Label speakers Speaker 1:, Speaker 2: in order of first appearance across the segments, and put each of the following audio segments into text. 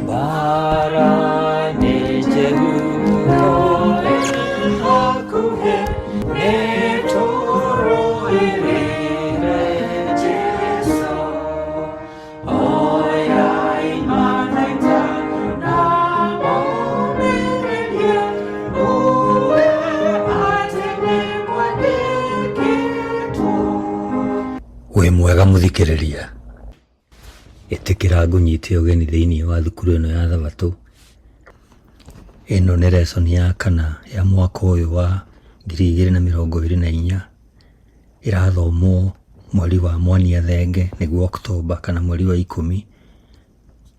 Speaker 1: Mbara nĩ njegu tũrĩ hakuhĩ nĩ tũrũĩrĩre Jesũ. Oyai mathaita na mũmĩrĩrie, uwe atĩ nĩ kwandĩkĩtwo.
Speaker 2: Wĩ mwega mũthikĩrĩria. Ĩtĩkĩra ngũnyite ũgeni thĩinĩ wa thukuru ĩno ya Thabatũ. Ĩno nĩ lesson ya kana ya mwaka ũyũ wa 2024. Ĩrathomwo mweri wa Mwania Thenge nĩguo October kana mweri wa 10,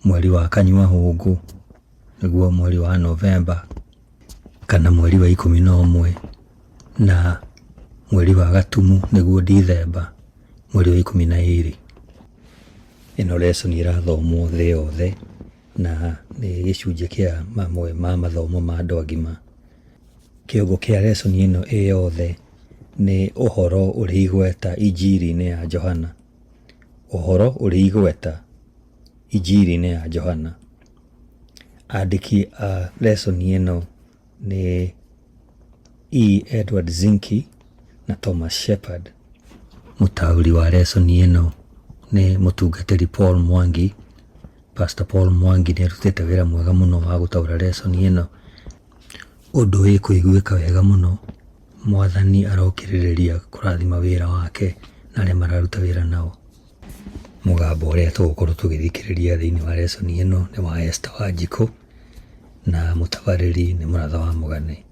Speaker 2: mweri wa Kanyua Hũngũ nĩguo mweri wa November kana mweri wa 11 na mweri wa Gatumu nĩguo Dithemba mweri wa 12. Ĩno lesson ĩrathomwo thĩ yothe na nĩ gĩcunjĩ kĩa mamwe ma mathomo ma andũ agima. Kĩongo kĩa lesson ĩno ĩ yothe nĩ ũhoro ũrĩ igweta injiri-inĩ ya Johana. Ũhoro ũrĩ igweta injiri-inĩ ya Johana. Andĩki a lesson ĩno nĩ E. Edward Zinke na Thomas Shepard. Mũtaũri wa lesson ĩno nĩ mũtungatĩri Paul Mwangi. Pastor Paul Mwangi nĩ arutĩte wĩra mwega mũno wa gũtaũra lesson ĩno. Ũndũ wĩkũiguĩka wega mũno. Mwathani arokĩrĩrĩria kũrathima wĩra wake na arĩa mararuta wĩra nao. Mũgambo ũrĩa tũgũkorwo tũgĩthikĩrĩria thĩinĩ wa lesson ĩno nĩ wa Esther Wanjikũ na mũtabarĩri nĩ Mũratha wa Mũgane.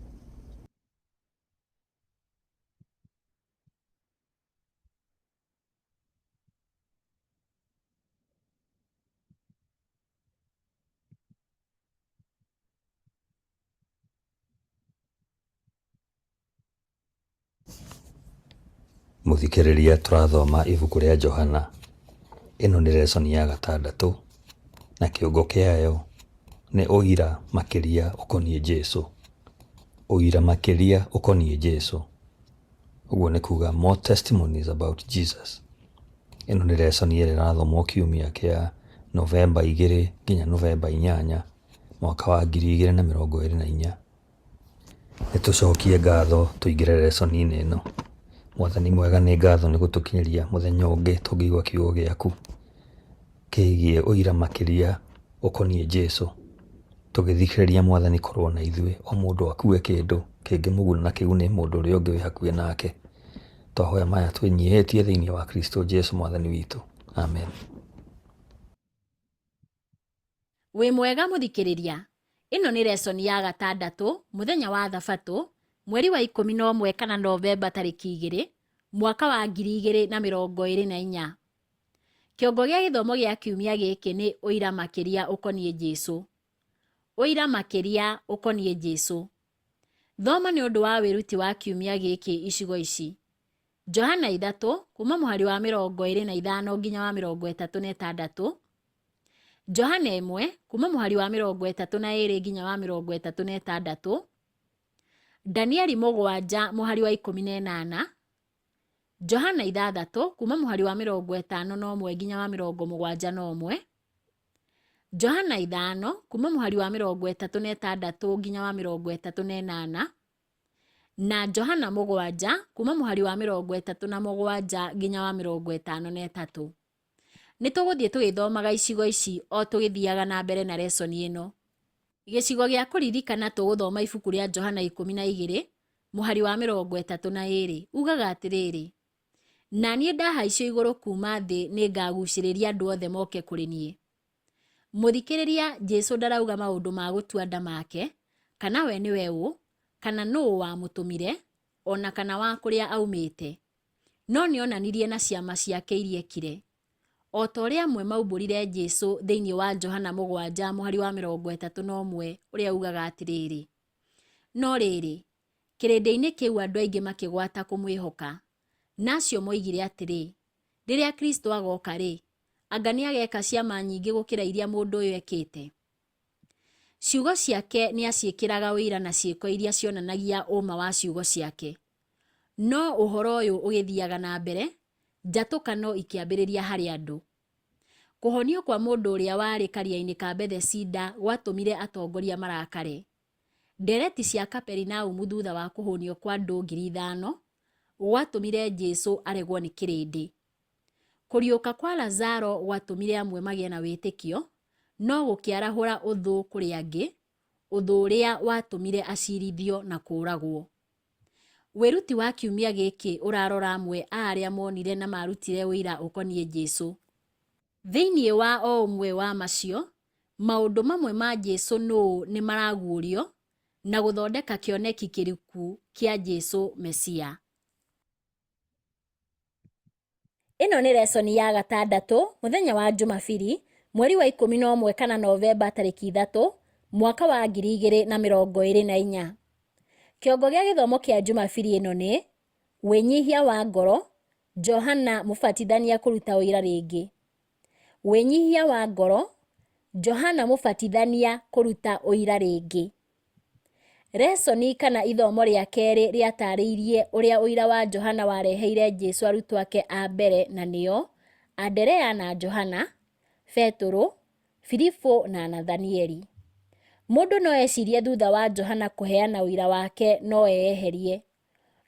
Speaker 2: Mũthikĩrĩria tũrathoma ibuku rĩa Johana. Ĩno nĩ lesson ya gatandatũ na kĩongo kĩayo nĩ ũira makĩria ũkoniĩ Jesũ. Ũira makĩria ũkoniĩ Jesũ. Ũguo nĩ kuga more testimonies about Jesus. Ĩno nĩ lesson ĩrĩa ĩrathomwo kiumia kĩa Novemba 2 nginya Novemba 8 mwaka wa 2024. Nĩ tũcokie ngatho tũingĩre lesson-inĩ ĩno. Mwathani mwega nĩ ngatho nĩ gũtũkinyĩria mũthenya ũngĩ tũngĩigua kiugo gĩaku kĩgiĩ ũira makĩria ũkoniĩ Jesũ. Tũgĩthikĩrĩria Mwathani korwo na ithuĩ, o mũndũ akue kĩndũ kĩngĩmũguna na kĩgune mũndũ ũrĩa ũngĩ wĩ hakuhĩ nake. Twahoya maya twĩnyihĩtie thĩinĩ wa Kristo Jesũ Mwathani witũ. Amen.
Speaker 3: Wĩ mwega mũthikĩrĩria. Ĩno nĩ lesson ya gatandatũ, mũthenya wa thabatũ, mweri wa 11 kana Novemba tarĩki 2, mwaka wa 2024. Kĩongo gĩa gĩthomo gĩa kiumia gĩkĩ nĩ ũira makĩria ũkoniĩ Jesũ. Ũira makĩria ũkoniĩ Jesũ. Thoma nĩ ũndũ wa wĩruti wa kiumia gĩkĩ icigo ici. Johana 3, kuma mũhari wa 25 nginya wa 36, Johana 1, kuma mũhari wa 32 nginya wa 36, Danieli 7 mũhari wa 18, Johana 6, kuma mũhari wa 51 nginya wa 71, Johana 5, kuma mũhari wa 36 nginya wa 38, na Johana 7, kuma mũhari wa 37 nginya wa 53. Nĩ tũgũthiĩ tũgĩthomaga icigo ici o tũgĩthiaga na mbere na lesson ĩno. Gĩcigo gĩa kũririkana tũgũthoma ibuku rĩa Johana 12 mũhari wa 32. Ugaga atĩrĩrĩ, na niĩ ndahaicio igũrũ kuma thĩ nĩ ngagucĩrĩria andũ othe moke kũrĩ niĩ. Mũthikĩrĩria, Jesu ndarauga maũndũ ma gũtua nda make, kana we nĩwe ũ, kana nũũ wamũtũmire, o na kana wa kũrĩa aumĩte. No nĩonanirie na ciama ciake iria ekire. O ta ũrĩa amwe maumbũrire Jesu thĩinĩ wa Johana 7 mũhari wa 31 ũrĩa ugaga atĩrĩrĩ, no rĩrĩ, kĩrĩndĩ-inĩ kĩu andũ aingĩ makĩgwata kũmwĩhoka, na acio moigire atĩrĩ, rĩrĩa Kristo agoka-rĩ, anga nĩageka ciama nyingĩ gũkĩra iria mũndũ ũyũ ekĩte? Ciugo ciake nĩaciĩkĩraga ũira na ciĩko iria cionanagia ũma wa ciugo ciake. No ũhoro ũyũ ũgĩthiaga na mbere, njatũkano ikĩambĩrĩria harĩ andũ. Kũhonio kwa mũndũ ũrĩa warĩ karia-inĩ ka Bethesida gwatũmire atongoria marakare. Ndereti cia Kaperinaumu thutha wa kũhũnio kwa andũ 5,000 gwatũmire Jesu aregwo nĩ kĩrĩndĩ. Kũriũka kwa Lazaro gwatũmire amwe magĩe na wĩtĩkio, no gũkĩarahũra ũthũ kũrĩ angĩ, ũthũ ũrĩa watũmire acirithio na kũũragwo. Wĩruti wa kiumia gĩkĩ ũrarora amwe a arĩa monire na marutire ũira ũkoniĩ Jesu. Thĩinĩ wa o ũmwe wa macio, maũndũ mamwe ma Jesu nũũ nĩ maraguũrio na gũthondeka kĩoneki kĩriku kĩa Jesu Mesia. Ĩno nĩ resoni ya gatandatũ mũthenya wa Jumabiri mweri wa 11 kana Novemba tarĩki 3 mwaka wa 2024. Kĩongo gĩa gĩthomo kĩa Jumabiri ĩno nĩ wĩnyihia wa ngoro, Johana Mũbatithania kũruta ũira rĩngĩ. Wĩnyihia wa ngoro, Johana Mũbatithania kũruta ũira rĩngĩ. Resoni kana ithomo rĩa kerĩ rĩatarĩirie ũrĩa ũira wa Johana wareheire Jesu arutwo ake a mbere na nĩo Anderea na Johana, Betũrũ, Filipu na Nathanieli. Mũndũ no ecirie thutha wa Johana kũheana ũira wake no eyeherie.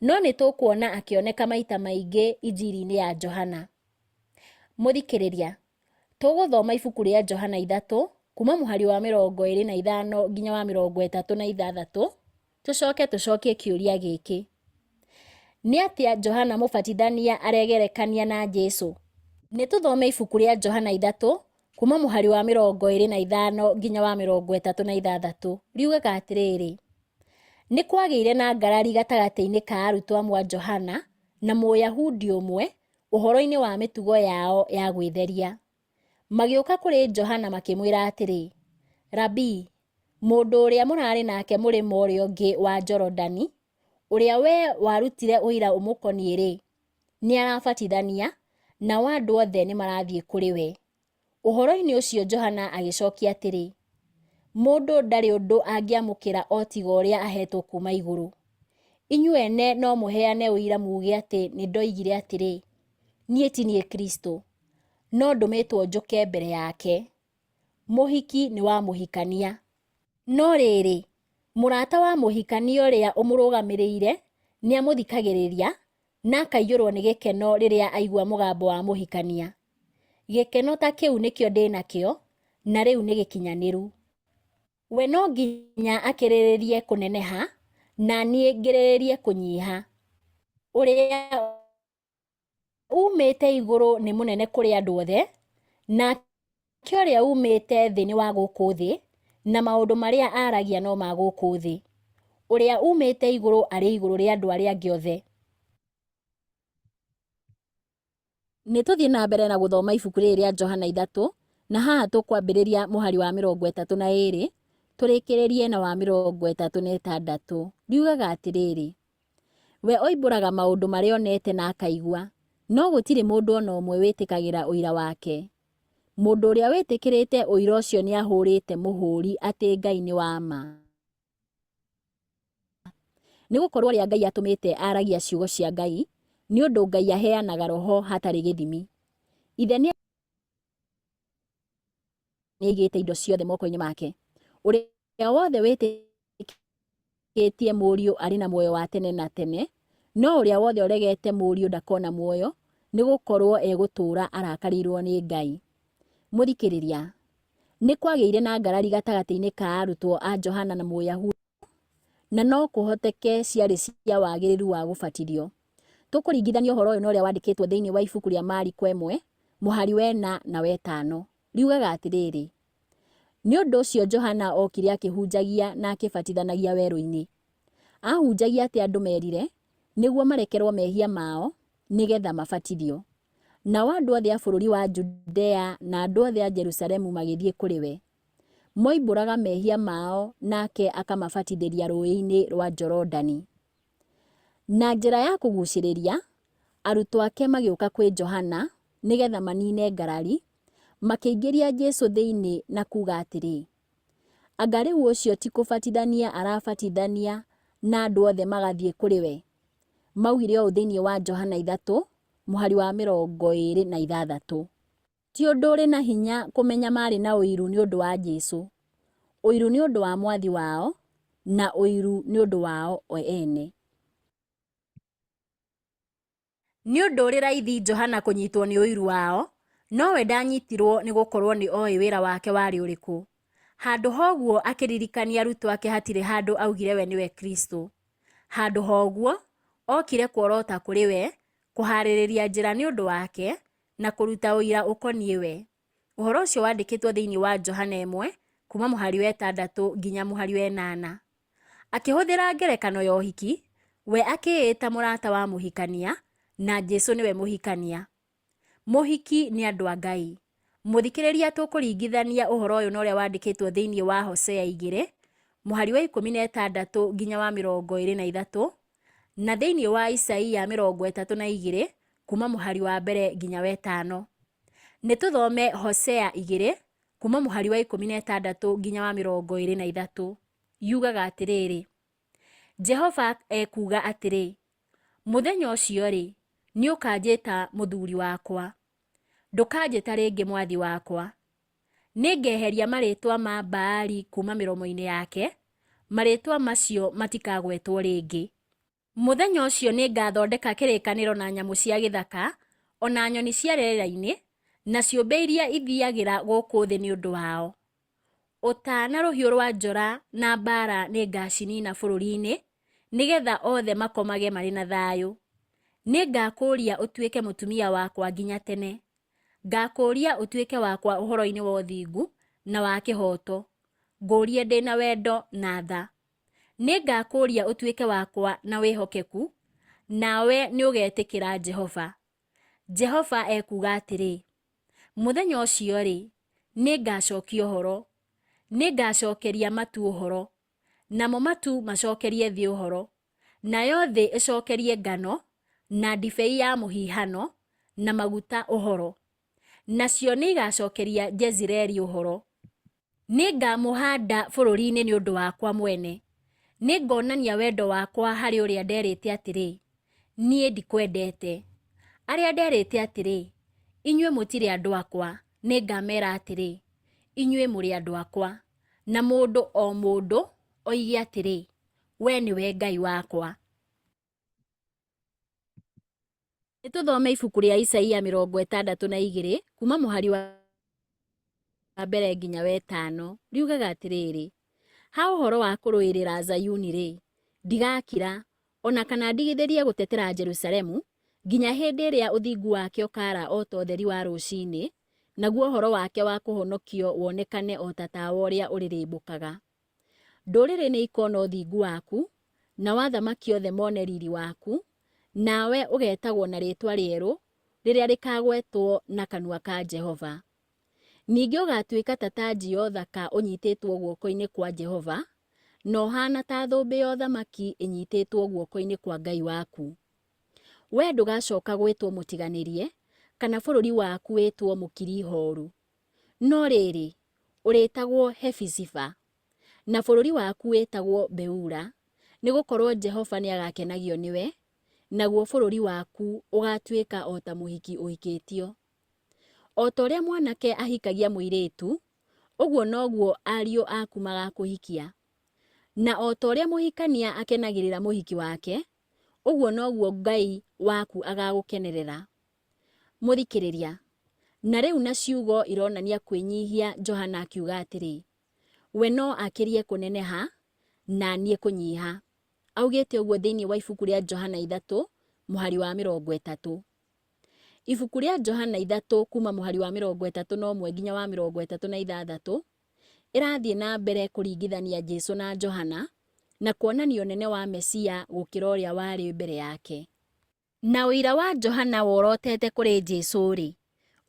Speaker 3: No nĩ tũkuona akĩoneka maita maingĩ injiri-inĩ ya Johana. Mũthikĩrĩria, tũgũthoma ibuku rĩa Johana 3 kuma mũhari wa 25 nginya wa 36, tũcoke tũcokie kĩũria gĩkĩ. Nĩ atĩa Johana Mũbatithania aregerekania na Jesu? Nĩ tũthome ibuku rĩa Johana 3 kuma mũhari wa 25 nginya wa 36. Riugaga atĩrĩrĩ, nĩ kwagĩire na ngarari gatagatĩ-inĩ ka arutwo amwe a Johana na Mũyahudi ũmwe ũhoro-inĩ wa mĩtugo yao ya gwĩtheria. Magĩũka kũrĩ Johana makĩmwĩra atĩrĩ, Rabii, mũndũ ũrĩa mũrarĩ nake mũrĩmo ũrĩa ũngĩ wa Jorodani, ũrĩa wee warutire ũira ũmũkoniĩ-rĩ, nĩ arabatithania, nao andũ othe nĩ marathiĩ kũrĩ we. Ũhoro-inĩ ũcio Johana agĩcokia atĩrĩ, Mũndũ ndarĩ ũndũ angĩamũkĩra o tiga ũrĩa aheetwo kuuma igũrũ. Inyuĩ ene no mũheane ũira muuge atĩ nĩ ndoigire atĩrĩ, 'Niĩ ti niĩ Kristo, no ndũmĩtwo njũke mbere yake.' Mũhiki nĩ wa mũhikania. No rĩrĩ, mũrata wa mũhikania ũrĩa ũmũrũgamĩrĩire nĩ amũthikagĩrĩria na akaiyũrwo nĩ gĩkeno rĩrĩa aigua mũgambo wa mũhikania. Gĩkeno ta kĩu nĩkĩo ndĩ nakĩo, na rĩu nĩ gĩkinyanĩru. We no nginya akĩrĩrĩrie kũneneha, na niĩ ngĩrĩrĩrie kũnyiha. Ũrĩa uumĩte igũrũ nĩ mũnene kũrĩ andũ othe, nake ũrĩa uumĩte thĩ nĩ wa gũkũ thĩ, na maũndũ marĩa aaragia no ma gũkũ thĩ. Ũrĩa uumĩte igũrũ arĩ igũrũ rĩa andũ arĩa angĩ othe. Nĩ tũthiĩ na mbere na gũthoma ibuku rĩrĩ rĩa Johana 3, na haha tũkwambĩrĩria mũhari wa 32 tũrĩkĩrĩrie na wa 36. Riugaga atĩrĩrĩ, we oimbũraga maũndũ marĩa onete na akaigua, no gũtirĩ mũndũ o na ũmwe wĩtĩkagĩra ũira wake. Mũndũ ũrĩa wĩtĩkĩrĩte ũira ũcio nĩ ahũrĩte mũhũri atĩ Ngai nĩ wa ma. Nĩ gũkorwo ũrĩa Ngai atũmĩte aragia ciugo cia Ngai, nĩ ũndũ Ngai aheanaga roho hatarĩ gĩthimi. Ithe nĩ aigĩte indo ciothe moko-inĩ make. Ũrĩa wothe wĩtĩkĩtie Mũriũ arĩ na muoyo wa tene na tene, no ũrĩa wothe ũregete Mũriũ ndakona muoyo, nĩ gũkorwo egũtũũra arakarĩirwo nĩ Ngai. Mũthikĩrĩria, nĩ kwagĩire na ngarari gatagatĩ-inĩ ka arutwo a Johana na Mũyahudi, na no kũhoteke ciarĩ cia wagĩrĩru wa gũbatithio. Tũkũringithania ũhoro ũyũ na ũrĩa wandĩkĩtwo thĩinĩ wa ibuku rĩa Mariko 1, mũhari wa 4 na wa 5. Riugaga atĩrĩrĩ, nĩ ũndũ ũcio Johana okire akĩhunjagia na akĩbatithanagia werũ-inĩ. Ahunjagia atĩ andũ merire nĩguo marekerwo mehia mao nĩgetha mabatithio. Nao andũ othe a bũrũri wa Judea na andũ othe a Jerusalemu magĩthiĩ kũrĩ we. Moimbũraga mehia mao nake akamabatithĩria rũũĩ-inĩ rwa Jorodani. Na njĩra ya kũgucĩrĩria, arutwo ake magĩũka kwĩ Johana nĩgetha manine ngarari, makĩingĩria Jesu thĩinĩ na kuuga atĩrĩ, Anga rĩu ũcio ti kũbatithania arabatithania na andũ othe magathiĩ kũrĩ we? Maugire ũũ thĩinĩ wa Johana 3 mũhari wa 26. Ti ũndũ ũrĩ na hinya kũmenya maarĩ na ũiru nĩ ũndũ wa Jesu, ũiru nĩ ũndũ wa Mwathi wao, na ũiru nĩ ũndũ wao o ene. Nĩ ũndũ ũrĩ raithi Johana kũnyitwo nĩ ũiru wao, no we ndanyitirũo nĩ gũkorũo nĩ oĩ wĩra wake warĩ ũrĩkũ. Handũ ha ũguo akĩririkania arutwo ake hatirĩ handũ augire we nĩwe Kristo. Handũ ha ũguo, okire kuorota kũrĩ we, kũhaarĩrĩria njĩra nĩ ũndũ wake, na kũruta ũira ũkoniĩ we. Ũhoro ũcio wandĩkĩtwo thĩinĩ wa Johana 1, kuuma mũhari wa 6 nginya mũhari wa 8. Akĩhũthĩra ngerekano ya ũhiki, we akĩĩta mũrata wa mũhikania, na Jesu nĩwe mũhikania. Mũhiki nĩ andũ a Ngai. Mũthikĩrĩria tũkũringithania ũhoro ũyũ na ũrĩa wandĩkĩtwo thĩinĩ wa Hosea 2, mũhari wa 16 nginya wa 23, na thĩinĩ wa Isaia 32, kuuma mũhari wa mbere nginya wa 5. Nĩ tũthome Hosea 2, kuuma mũhari wa 16 nginya wa 23. Yugaga atĩrĩrĩ, Jehova ekuuga atĩrĩ, Mũthenya ũcio-rĩ, nĩũkanjĩta mũthuri wakwa, ndũkanjĩta rĩngĩ mwathi wakwa. Nĩngeheria marĩĩtwa ma Baali kuuma mĩromo-inĩ yake, marĩĩtwa macio matikagwetwo rĩngĩ. Mũthenya ũcio nĩngathondeka kĩrĩkanĩro na nyamũ cia gĩthaka, o na nyoni cia rĩera-inĩ, na ciũmbe iria ithiiagĩra gũkũ thĩ nĩ ũndũ wao. Ũta na rũhiũ rwa njora na mbaara nĩngaciniina bũrũri-inĩ, nĩgeetha othe makomage marĩ na thayũ. Nĩngakũũria ũtuĩke mũtumia wakwa nginya tene. Ngakũũria ũtuĩke wakwa ũhoro-inĩ wa ũthingu na wa kĩhooto, ngũũrie ndĩ na wendo na tha. Nĩngakũũria ũtuĩke wakwa na wĩhokeku, nawe nĩũgetĩkĩra Jehova. Jehova ekuuga atĩrĩ, Mũthenya ũcio-rĩ, nĩngacokia ũhoro, nĩngacokeria matu ũhoro, namo matu macokerie thĩ ũhoro, nayo thĩ ĩcokerie ngano, na ndibei ya mũhihano, na maguta ũhoro. Nacio nĩigacokeria Jezireeli ũhoro. Nĩngamũhaanda bũrũri-inĩ nĩ ũndũ wakwa mwene, nĩngonania wendo wakwa harĩ ũrĩa nderĩte atĩrĩ, 'Niĩ ndikwendete. Arĩa nderĩte atĩrĩ, 'Inyuĩ mũtirĩ andũ akwa, nĩngameera atĩrĩ, 'Inyuĩ mũrĩ andũ akwa, na mũndũ o mũndũ oige atĩrĩ, 'Wee nĩwe Ngai wakwa. Nĩ tũthome ibuku rĩa Isaia 62 kuuma mũhari wa mbere nginya wa ĩtano. Riugaga atĩrĩrĩ, ha ũhoro wa kũrũĩrĩra Zayuni-rĩ, ndigakira, o na kana ndigithĩrie gũtetera Jerusalemu, nginya hĩndĩ ĩrĩa ũthingu wake ũkaara o ta ũtheri wa rũcinĩ, naguo ũhoro wake wa kũhonokio wonekane o ta tawa ũrĩa ũrĩrĩmbũkaga. Ndũrĩrĩ nĩ ikoona ũthingu waku, nao athamaki othe mone riri waku, nawe ũgetagwo na rĩĩtwa rĩerũ rĩrĩa rĩkaagwetwo na kanua ka Jehova. Ningĩ ũgaatuĩka ta tanji ya ũthaka ũnyitĩtwo guoko-inĩ kwa Jehova, na ũhaana ta thũmbĩ ya ũthamaki ĩnyitĩtwo guoko-inĩ kwa Ngai waku. Wee ndũgacoka gwĩtwo mũtiganĩrie, kana bũrũri waku wĩtwo mũkiri ihooru. No rĩrĩ, ũrĩĩtagwo Hefiziba, na bũrũri waku wĩtagwo Beula, nĩ gũkorũo Jehova nĩagakenagio nĩwe, naguo bũrũri waku ũgaatuĩka o ta mũhiki ũhikĩtio. O ta ũrĩa mwanake ahikagia mũirĩtu, ũguo noguo ariũ aku magakũhikia. Na o ta ũrĩa mũhikania akenagĩrĩra mũhiki wake, ũguo noguo Ngai waku agagũkenerera. Mũthikĩrĩria, na rĩu na ciugo ironania kwĩnyihia Johana akiuga atĩrĩ, We no akĩrie kũneneha, na niĩ kũnyiha. Augĩte ũguo thĩinĩ wa ibuku rĩa Johana 3 mũhari wa 30. Ibuku rĩa Johana 3 kuma mũhari wa 31 nginya wa 36 ĩrathiĩ na mbere kũringithania Jesu na Johana na kuonania ũnene wa Mesia gũkĩra ũrĩa warĩ mbere yake. Na ũira wa Johana worotete kũrĩ Jesu-rĩ,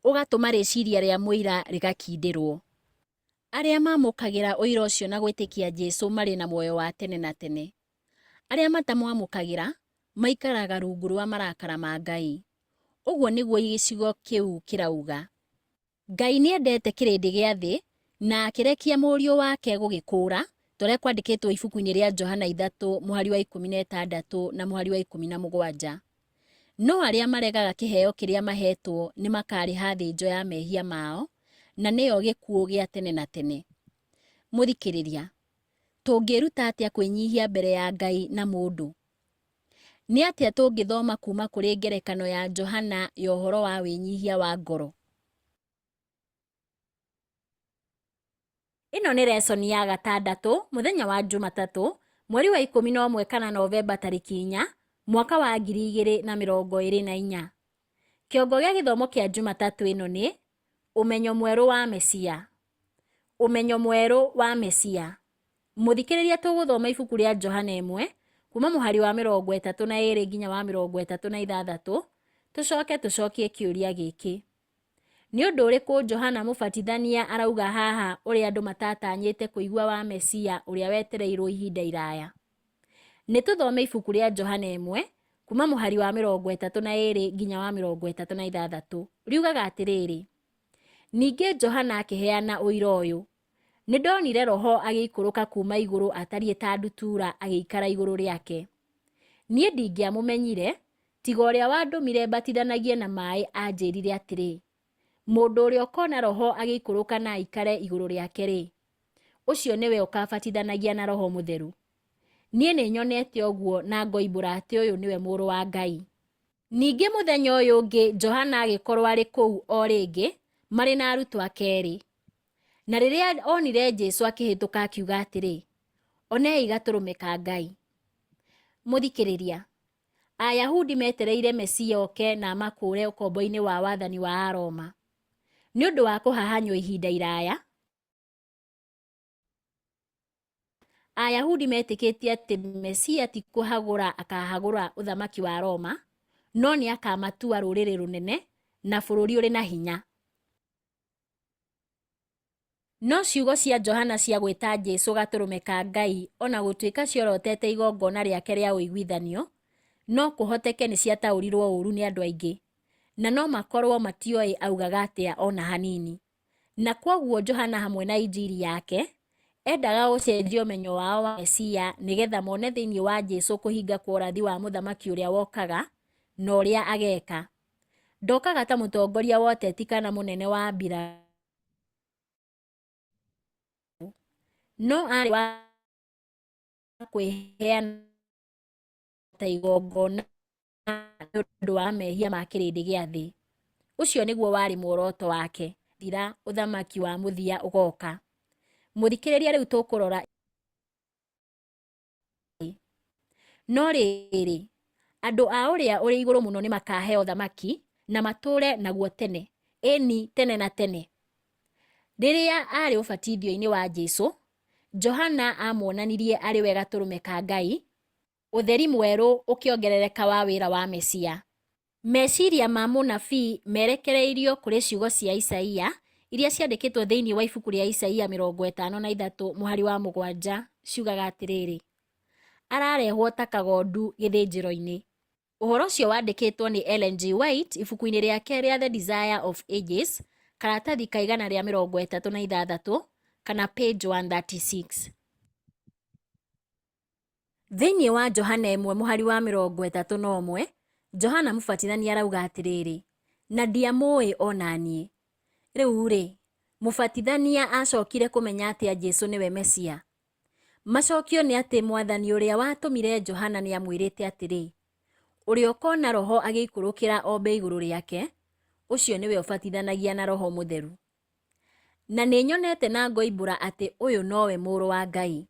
Speaker 3: ũgatũma rĩciria rĩa mũira rĩgakindĩrwo. Arĩa mamũkagĩra ũira ũcio na gwĩtĩkia Jesu marĩ na muoyo wa tene na tene. Arĩa matamwamũkagĩra maikaraga rungu rwa marakara ma Ngai. Ũguo nĩguo gĩcigo kĩu kĩrauga. Ngai nĩendete kĩrĩndĩ gĩa thĩ na akĩrekia Mũriũ wake gũgĩkũũra Ta ũrĩa kwandĩkĩtwo ibuku-inĩ rĩa Johana 3 mũhari wa 16 na mũhari wa 17. No arĩa maregaga kĩheo kĩrĩa maheetwo nĩ makaarĩha thĩnjo ya mehia mao, na nĩyo gĩkuũ gĩa tene na tene. Mũthikĩrĩria, tũngĩĩruta atĩa kwĩnyihia mbere ya Ngai na mũndũ? Nĩ atĩa tũngĩthoma kuuma kũrĩ ngerekano ya Johana ya ũhoro wa wĩnyihia wa ngoro? Ĩno nĩ resoni ya gatandatũ mũthenya wa Jumatatũ, mweri wa 11 kana Novemba tarĩki 4, mwaka wa 2024. Kĩongo gĩa gĩthomo kĩa Jumatatũ ĩno nĩ Ũmenyo mwerũ wa Mesia. Ũmenyo mwerũ wa Mesia. Mũthikĩrĩria tũgũthoma ibuku rĩa Johana 1 kuma mũhari wa 32 nginya wa 36, tũcoke tũcokie kĩũria gĩkĩ. Nĩ ũndũ ũrĩkũ Johana Mũbatithania arauga haha ũrĩa andũ matatanyĩte kũigua wa Mesia ũrĩa wetereirwo ihinda iraya? Nĩ tũthome ibuku rĩa Johana 1 kuma mũhari wa 32 nginya wa 36. Riugaga atĩrĩrĩ, Ningĩ Johana akĩheana ũira ũyũ, Nĩ ndonire Roho agĩikũrũka kuuma igũrũ atariĩ ta ndutura agĩikara igũrũ rĩake. Niĩ ndingĩamũmenyire, tiga ũrĩa wandũmire mbatithanagie na maĩ anjĩrire atĩrĩ, 'Mũndũ ũrĩa ũkona Roho agĩikũrũka na aikare igũrũ rĩake-rĩ, ũcio nĩwe ũkabatithanagia na Roho Mũtheru. Niĩ nĩ nyonete ũguo na ngoimbũra atĩ ũyũ nĩwe Mũrũ wa Ngai. Ningĩ mũthenya ũyũ ũngĩ Johana agĩkorũo arĩ kũu o rĩngĩ marĩ na arutwo ake erĩ. Na rĩrĩa onire Jesu akĩhĩtũka akiuga atĩrĩ, Onei gatũrũme ka Ngai. Mũthikĩrĩria, Ayahudi metereire Mesia oke na amakũũre ũkombo-inĩ wa wathani wa Aroma. Nĩ ũndũ wa kũhahanywo ihinda iraya, Ayahudi metĩkĩtie atĩ Mesia ti kũhagũra akahagũra ũthamaki wa Roma, no nĩ akamatua rũrĩrĩ rũnene na bũrũri ũrĩ na hinya. No ciugo cia Johana cia gwĩta Jesu Gatũrũme ka Ngai o na gũtuĩka ciorotete igongona rĩake rĩa ũiguithanio, no kũhoteke nĩ ciataũrirũo ũũru nĩ andũ aingĩ, na no makorũo matioĩ augaga atĩa o na hanini. Na kwoguo Johana hamwe na Injiri yake, endaga gũcenjia ũmenyo wao wa Mesia nĩgetha mone thĩinĩ wa Jesu kũhinga kwa ũrathi wa Mũthamaki ũrĩa wokaga na ũrĩa ageka. Ndokaga ta mũtongoria wa ũteti kana mũnene wa mbirarū, no aarĩ wa kwĩheana ta igongona nĩ ũndũ wa mehia ma kĩrĩndĩ gĩa thĩ. Ũcio nĩguo warĩ muoroto wake. Thira ũthamaki wa mũthia ũgoka. Mũthikĩrĩria rĩu tũkũrora No rĩrĩ, andũ a Ũrĩa ũrĩ Igũrũ Mũno nĩ makaaheo ũthamaki na matũũre naguo tene, ĩni, tene na tene. Rĩrĩa aarĩ ũbatithio-inĩ wa Jesu, Johana aamuonanirie arĩ we Gatũrũme ka Ngai, ũtheri mwerũ ũkĩongerereka wa wĩra wa Mesia. Meciria ma mũnabii merekereirio kũrĩ ciugo cia Isaia iria ciandĩkĩtwo thĩinĩ wa ibuku rĩa Isaia 53 mũhari wa 7 ciugaga atĩrĩrĩ, Ararehwo ta kagondu gĩthĩnjĩro-inĩ. Ũhoro ũcio wandĩkĩtwo nĩ Ellen G. White ibuku-inĩ rĩake rĩa The Desire of Ages, karatathi ka 136 kana page 136. Thĩinĩ wa Johana 1 mũhari wa 31, Johana Mũbatithania arauga atĩrĩrĩ, Na ndiamũĩ o na niĩ. Rĩu-rĩ, Mũbatithania aacokire kũmenya atĩa Jesu nĩwe Mesia? Macokio nĩ atĩ Mwathani ũrĩa watũmire Johana nĩ amwĩrĩte atĩrĩ, Ũrĩa ũkona Roho agĩikũrũkĩra ombe igũrũ rĩake, ũcio nĩwe ũbatithanagia na Roho Mũtheru. Na nĩ nyonete na ngoimbũra atĩ ũyũ nowe Mũrũ wa Ngai.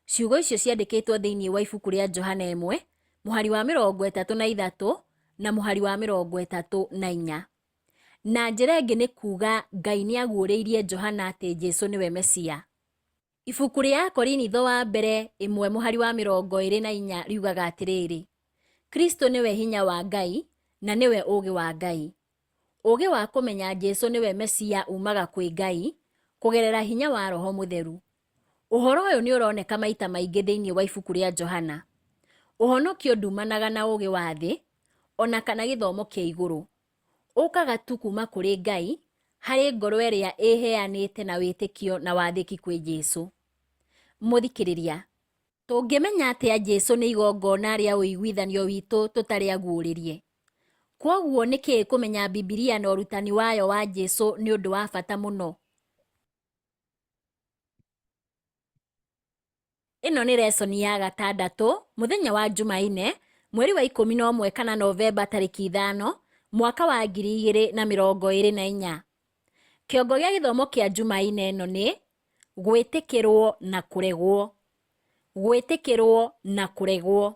Speaker 3: Ciugo icio ciandĩkĩtwo thĩinĩ wa ibuku rĩa Johana 1, mũhari wa 33 na mũhari wa 34. Na njĩra ĩngĩ nĩ kuuga Ngai nĩ aguũrĩirie Johana atĩ Jesu nĩwe Mesia. Ibuku rĩa Akorinitho wa mbere 1 mũhari wa 24 riugaga atĩrĩrĩ, Kristo nĩwe hinya wa Ngai na nĩwe ũũgĩ wa Ngai. Ũũgĩ wa kũmenya Jesu nĩwe Mesia umaga kwĩ Ngai kũgerera hinya wa Roho Mũtheru. Ũhoro ũyũ nĩ ũroneka maita maingĩ thĩinĩ wa ibuku rĩa Johana. Ũhonokio ndumanaga na ũũgĩ wa thĩ o na kana gĩthomo kĩa igũrũ. Ũkaga tu kuma kũrĩ Ngai harĩ ngoro ĩrĩa ĩheanĩte na wĩtĩkio na wathĩki kwĩ Jesu. Mũthikĩrĩria, tũngĩmenya atĩa Jesu nĩ igongona rĩa ũiguithanio witũ tũtarĩ aguũrĩrie? Kwoguo nĩkĩ kũmenya Bibilia na ũrutani wayo wa Jesu nĩ ũndũ wa bata mũno? Ĩno nĩ resoni ya gatandatũ, mũthenya wa Jumaine, mweri wa 11 kana Novemba tarĩki 5, mwaka wa 2024. Kĩongo gĩa gĩthomo kĩa Jumaine ĩno nĩ gwĩtĩkĩrwo na kũregwo. Gwĩtĩkĩrwo na kũregwo.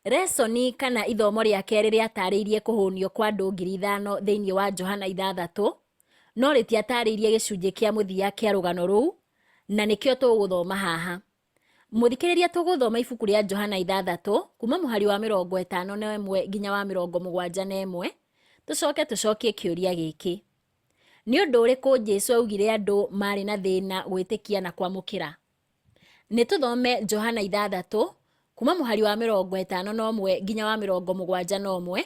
Speaker 3: Resoni kana ithomo rĩa kerĩ rĩatarĩirie kũhũnio kwa andũ 5,000 thĩinĩ wa Johana 6, no rĩtiatarĩirie gĩcunjĩ kĩa mũthia kĩa rũgano rũu, na nĩkĩo tũgũthoma haha. Mũthikĩrĩria, tũgũthoma ibuku rĩa Johana 6 kuma mũhari wa 51 nginya wa 71, tũcoke tũcokie kĩũria gĩkĩ. Nĩ ũndũ ũrĩkũ Jesu augire andũ marĩ na thĩna gwĩtĩkia na kwamũkĩra? Nĩ tũthome Johana 6 kuma mũhari wa 51 nginya wa 71,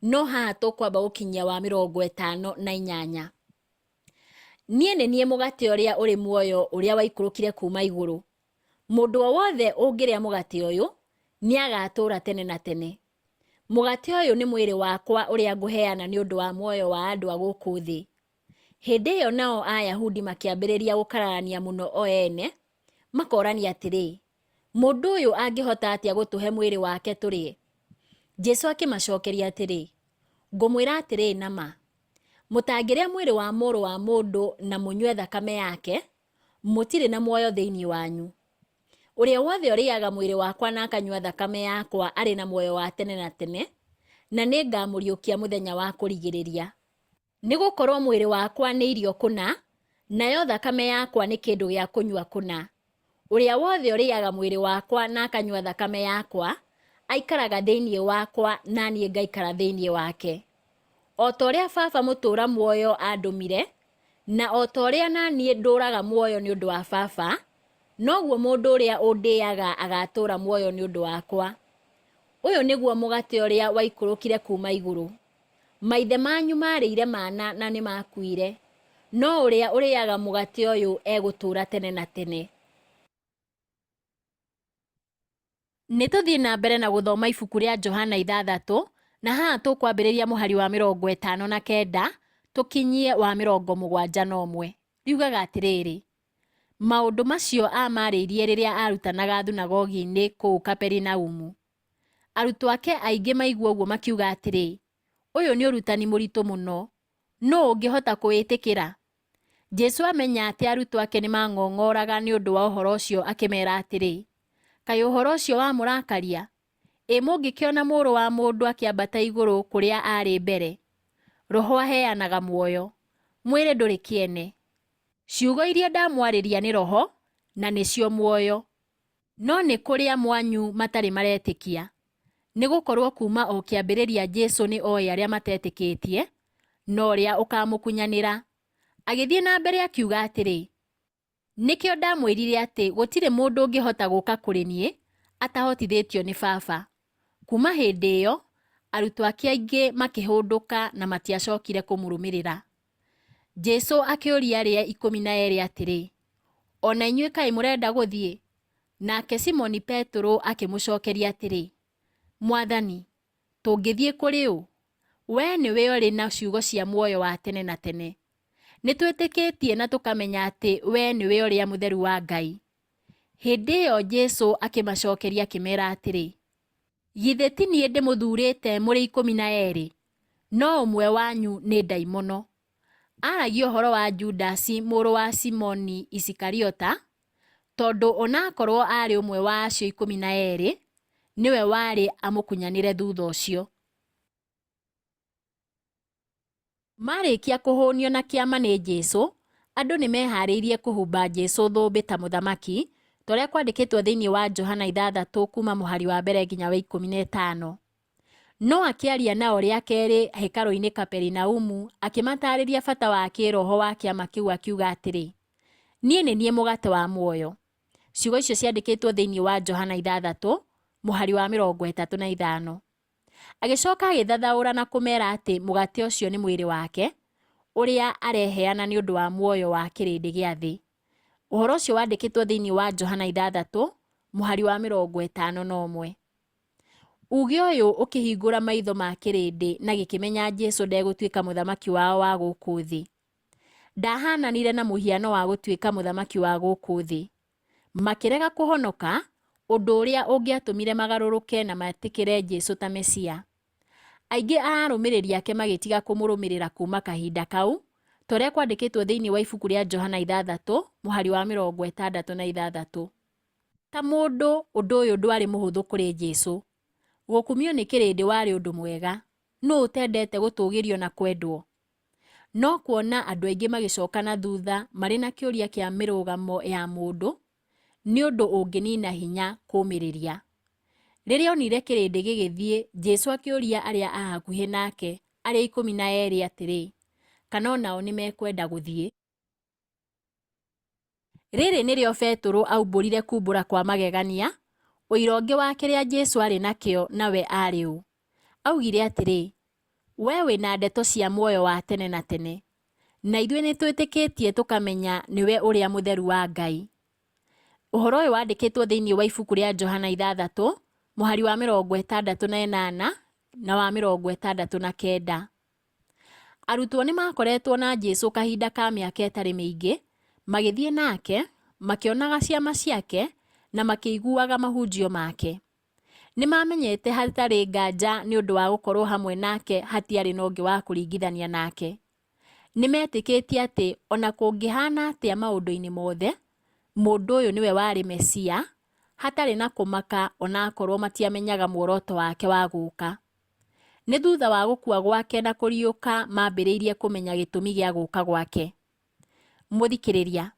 Speaker 3: no haha tũkwamba gũkinyia wa 58. Niĩ nĩ niĩ mũgate ũrĩa ũrĩ muoyo ũrĩa waikũrũkire kuuma igũrũ. Mũndũ o wothe ũngĩrĩa mũgate ũyũ, nĩ agaatũũra tene na tene. Mũgate ũyũ nĩ mwĩrĩ wakwa ũrĩa ngũheana nĩ ũndũ wa muoyo wa andũ a gũkũ thĩ. Hĩndĩ ĩyo nao Ayahudi makĩambĩrĩria gũkararania mũno o ene, makorania atĩrĩ, Mũndũ ũyũ angĩhota atĩa gũtũhe mwĩrĩ wake tũrĩe? Jesu akĩmacokeria atĩrĩ, Ngũmwĩra atĩrĩ na ma, mũtangĩrĩa mwĩrĩ wa Mũrũ wa Mũndũ na mũnyue thakame yake, mũtirĩ na muoyo thĩinĩ wanyu. Ũrĩa wothe ũrĩaga mwĩrĩ wakwa na akanyua thakame yakwa arĩ na muoyo wa tene na tene, na nĩ ngaamũriũkia mũthenya wa kũrigĩrĩria. Nĩ gũkorũo mwĩrĩ wakwa nĩ irio kũna, nayo thakame yakwa nĩ kĩndũ gĩa kũnyua kũna. Ũrĩa wothe ũrĩaga mwĩrĩ wakwa na akanyua thakame yakwa, aikaraga thĩinĩ wakwa na niĩ ngaikara thĩinĩ wake. O ta ũrĩa Baba mũtũũra muoyo aandũmire, na o ta ũrĩa na niĩ ndũũraga muoyo nĩ ũndũ wa Baba, noguo mũndũ ũrĩa ũndĩaga agaatũũra muoyo nĩ ũndũ wakwa. Ũyũ nĩguo mũgate ũrĩa waikũrũkire kuuma igũrũ. Maithe manyu maarĩire mana na nĩ maakuire, no ũrĩa ũrĩaga mũgate ũyũ egũtũũra tene na tene. Nĩ tũthiĩ na mbere na gũthoma ibuku rĩa Johana 6, na haha tũkwambĩrĩria mũhari wa 59 tũkinyie wa 71. Riugaga atĩrĩrĩ, maũndũ macio aamarĩirie rĩrĩa aarutanaga thunagogi-inĩ kũu Kaperinaumu. Arutwo ake aingĩ maigua ũguo makiuga atĩrĩ, ũyũ nĩ ũrutani mũritũ mũno, nũũ ũngĩhota kũwĩtĩkĩra? Jesu amenya atĩ arutwo ake nĩ mang'ong'oraga nĩ ũndũ wa ũhoro ũcio akĩmeera atĩrĩ, kaĩ ũhoro ũcio wamũrakaria? Ĩ mũngĩkĩona Mũrũ wa Mũndũ akĩambata igũrũ kũrĩa aarĩ mbere? Roho aheanaga muoyo, mwĩrĩ ndũrĩ kĩene. Ciugo iria ndamwarĩria nĩ roho na nĩcio muoyo. No nĩ kũrĩ amwe anyu matarĩ maretĩkia. Nĩ gũkorũo kuuma o kĩambĩrĩria Jesu nĩ oĩ arĩa matetĩkĩtie, na ũrĩa ũkaamũkunyanĩra. Agĩthiĩ na mbere akiuga atĩrĩ, nĩkĩo ndamwĩrire atĩ gũtirĩ mũndũ ũngĩhota gũka kũrĩ niĩ atahotithĩtio nĩ Baba. Kuuma hĩndĩ ĩyo, arutwo ake aingĩ makĩhũndũka na matiacokire kũmũrũmĩrĩra. Jesu akĩũria arĩa 12 atĩrĩ, o na inyuĩ kaĩ mũrenda gũthiĩ? Nake Simoni Petero akĩmũcokeria atĩrĩ, Mwathani, tũngĩthiĩ kũrĩ ũ? Wee nĩwe ũrĩ na ciugo cia muoyo wa tene na tene. Nĩ twĩtĩkĩtie na tũkamenya atĩ wee nĩwe ũrĩa mũtheru wa Ngai. Hĩndĩ ĩyo Jesu akĩmacokeria akĩmeera atĩrĩ, githĩ ti niĩ ndĩmũthuurĩte mũrĩ 12? No ũmwe wanyu nĩ ndaimono. Aaragia ũhoro wa Judasi mũrũ wa Simoni Isikariota, tondũ onakorwo aarĩ ũmwe wa acio 12, nĩwe warĩ amũkunyanĩre thutha ũcio. Marĩkia kũhũnio na kĩama nĩ Jesu, andũ nĩ meharĩirie kũhumba Jesu thũmbĩ ta mũthamaki, ta ũrĩa kwandĩkĩtwo thĩinĩ wa Johana 6 kuuma mũhari wa mbere nginya wa 15. No akĩaria nao rĩa kerĩ hekarũ-inĩ Kaperinaumu, akĩmataarĩria bata wa kĩĩroho wa kĩama kĩu akiuga atĩrĩ, niĩ nĩ niĩ mũgate wa muoyo. Ciugo icio ciandĩkĩtwo thĩinĩ wa Johana 6 mũhari wa 35. Agĩcoka agĩthathaũra na kũmeera atĩ mũgate ũcio nĩ mwĩrĩ wake, ũrĩa areheana nĩ ũndũ wa muoyo wa kĩrĩndĩ gĩa thĩ. Ũhoro ũcio wandĩkĩtwo thĩinĩ wa Johana 6 mũhari wa 51. Uuge ũyũ ũkĩhingũra maitho ma kĩrĩndĩ na gĩkĩmenya Jesu ndegũtuĩka mũthamaki wao wa gũkũ thĩ. Ndahananire na mũhiano wa gũtuĩka mũthamaki wa gũkũ thĩ. Makĩrega kũhonoka, ũndũ ũrĩa ũngĩatũmire magarũrũke na metĩkĩre Jesu ta Mesia. Aingĩ a arũmĩrĩri ake magĩtiga kũmũrũmĩrĩra kuuma kahinda kau, ta ũrĩa kwandĩkĩtwo thĩinĩ wa ibuku rĩa Johana 6 mũhari wa 66. Ta mũndũ, ũndũ ũyũ ndwarĩ mũhũthũ kũrĩ Jesu. Gũkumio nĩ kĩrĩndĩ warĩ ũndũ mwega. Nũ ũtendete gũtũgĩrio na kwendwo? No kuona andũ aingĩ magĩcoka na thutha marĩ na kĩũria kĩa mĩrũgamo ya mũndũ, nĩ ũndũ ũngĩnina hinya kũmĩrĩria. Rĩrĩa onire kĩrĩndĩ gĩgĩthiĩ, Jesu akĩũria arĩa a hakuhĩ nake, arĩa 12 atĩrĩ, kana o nao nĩ mekwenda gũthiĩ? Rĩrĩ nĩrĩo Betũrũ aumbũrire kumbũra kwa magegania, ũira ũngĩ wa kĩrĩa Jesu aarĩ nakĩo na we aarĩ ũ. Augire atĩrĩ, We wĩ na ndeto cia muoyo wa tene na tene, na ithuĩ nĩtwĩtĩkĩtie tũkamenya nĩwe ũrĩa mũtheru wa Ngai. Ũhoro ũyũ wandĩkĩtwo thĩinĩ wa ibuku rĩa Johana 6 mũhari wa 68 na wa 69. Arutwo nĩ maakoretwo na Jesu kahinda ka mĩaka ĩtarĩ mĩingĩ, magĩthiĩ nake, makĩonaga ciama ciake, na makĩiguaga mahunjio make. Nĩ maamenyete hatarĩ nganja nĩ ũndũ wa gũkorũo hamwe nake hatiarĩ na ũngĩ wa kũringithania nake. Nĩ meetĩkĩtie atĩ o na kũngĩhaana atĩa maũndũ-inĩ mothe, mũndũ ũyũ nĩwe warĩ Mesia, hatarĩ na kũmaka o na akorũo matiamenyaga muoroto wake wa gũka. Nĩ thutha wa gũkua gwake na kũriũka maambĩrĩirie kũmenya gĩtũmi gĩa gũka gwake. Mũthikĩrĩria,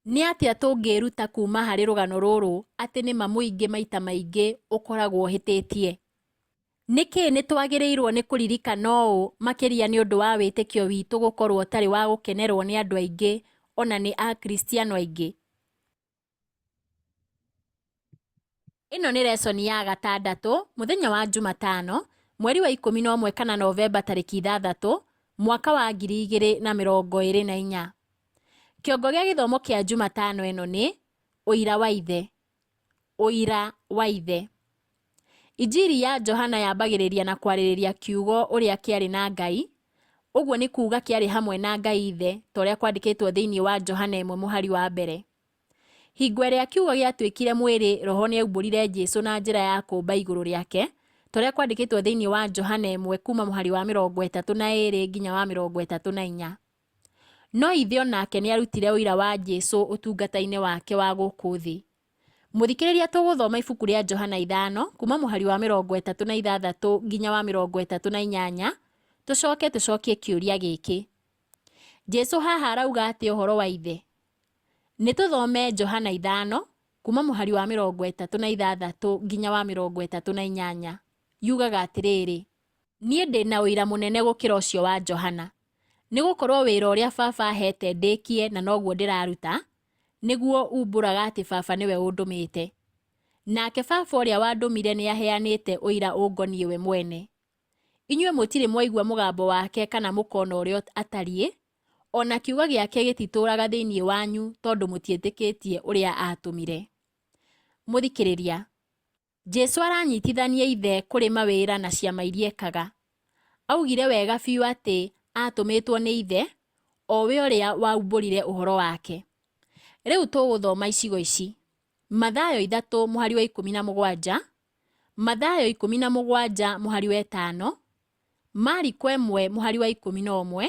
Speaker 3: nĩ atĩa tũngĩĩruta kuuma harĩ rũgano rũrũ atĩ nĩ ma mũingĩ maita maingĩ ũkoragwo ũhĩtĩtie? Nĩkĩ nĩ twagĩrĩirũo nĩ kũririkana ũũ makĩria nĩ ũndũ wa wĩtĩkio witũ gũkorũo ũtarĩ wa gũkenerũo nĩ andũ aingĩ o na nĩ Akristiano aingĩ? Ĩno nĩ resoni ya gatandatũ mũthenya wa Jumatano mweri wa 11 kana Novemba tarĩki 6 mwaka wa 2024. Kĩongo gĩa gĩthomo kĩa Jumatano ĩno nĩ ũira wa ithe. Ũira wa ithe. Injiri ya Johana yambagĩrĩria na kwarĩrĩria kiugo ũrĩa kĩarĩ na Ngai, ũguo nĩ kuuga kĩarĩ hamwe na Ngai Ithe ta ũrĩa kwandĩkĩtwo thĩinĩ wa Johana 1 mũhari wa mbere. Hingo ĩrĩa kiugo gĩatuĩkire mwĩrĩ, Roho nĩ aumbũrire Jesu na njĩra ya kũũmba igũrũ rĩake, ta ũrĩa kwandĩkĩtwo thĩinĩ wa Johana 1 kuuma mũhari wa 32 nginya wa 34. No Ithe o nake nĩ arutire ũira wa Jesu ũtungata-inĩ wake wa gũkũ thĩ. Mũthikĩrĩria tũgũthoma ibuku rĩa Johana 5 kuuma mũhari wa 36 nginya wa 38, tũcoke tũcokie kĩũria gĩkĩ. Jesu haha arauga atĩa ũhoro wa Ithe? Nĩ tũthome Johana 5 kuuma mũhari wa 36 nginya wa 38. Yugaga atĩrĩrĩ, Niĩ ndĩ na ũira mũnene gũkĩra ũcio wa Johana, nĩ gũkorũo wĩra ũrĩa Baba aheete ndĩkie na noguo ndĩraruta, nĩguo umbũraga atĩ Baba nĩwe ũndũmĩte. Nake Baba ũrĩa wandũmire nĩaheanĩte ũira ũngoniĩ we mwene. Inyuĩ mũtirĩ mwaigua mũgambo wake kana mũkona ũrĩa atariĩ, o na kiugo gĩake gĩtitũũraga thĩinĩ wanyu tondũ mũtiĩtĩkĩtie ũrĩa aatũmire. Mũthikĩrĩria, Jesu aranyitithania Ithe kũrĩ mawĩra na ciama iria ekaga. Augire wega biũ atĩ aatũmĩtwo nĩ Ithe, o we ũrĩa waumbũrire ũhoro wake. Rĩu tũgũthoma icigo ici: Mathayo 3 mũhari wa 17, Mathayo 17 mũhari wa 5, Mariko 1 mũhari wa 11,